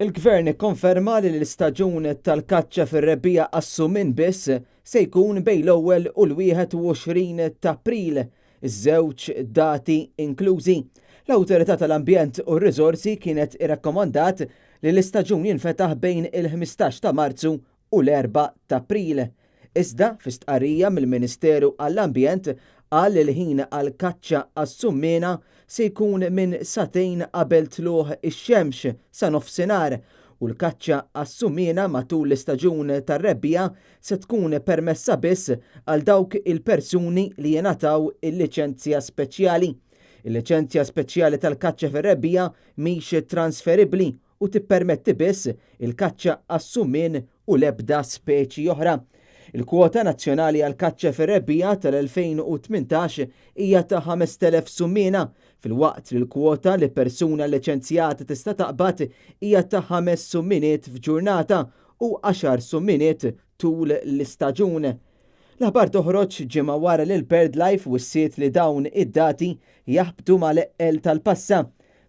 Il-Gvern ikkonferma li l-istaġun tal-kaċċa fir-rebbiegħa għas-summien biss se jkun bejn l-ewwel u l-21 t'April, iż-żewġ dati inklużi. L-Awtorità tal-Ambjent u r-Riżorsi kienet irrakkomandat li l-istaġun jinfetaħ bejn il-15 ta' Marzu u l-4 t'April. Iżda, fi stqarrija mill-Ministeru għall-Ambjent qal li l-ħin għall-kaċċa għas-summiena se jkun minn sagħtejn qabel tlugħ ix-xemx sa nofsinhar u l-kaċċa għas-summiena matul l-istaġun tar-rebbiegħa se tkun permessa biss għal dawk il-persuni li jingħataw il-liċenzja speċjali. Il-liċenzja speċjali tal-kaċċa fir-rebbiegħa mhix transferibbli u tippermetti biss il-kaċċa għas-summien u l-ebda speċi oħra. Il-kwota nazzjonali għall-kaċċa fir-rebbiegħa tal-2018 hija ta' 5,000 summiena, filwaqt li l-kwota li persuna liċenzjata tista' taqbad hija ta' ħames summiniet f'ġurnata u għaxar summiniet tul l-istaġun. L-aħbar toħroġ ġimgħa wara li l-BirdLife wissiet li dawn id-dati jaħbtu mal-eqqel tal-passa.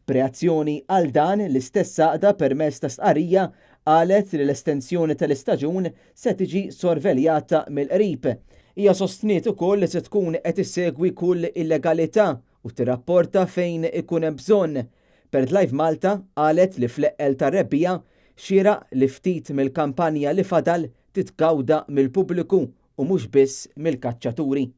B'reazzjoni għal dan, l-istess għaqda permezz ta' stqarrija qalet li l-estensjoni tal-istaġun se tiġi sorveljata mill-qrib. Hija sostniet ukoll li se tkun qed issegwi kull illegalità u tirrapporta fejn ikun hemm bżonn. BirdLife Malta qalet li fl-eqqel tar-rebbiegħa xieraq li ftit mill-kampanja li fadal titgawda mill-pubbliku u mhux biss mill-kaċċaturi.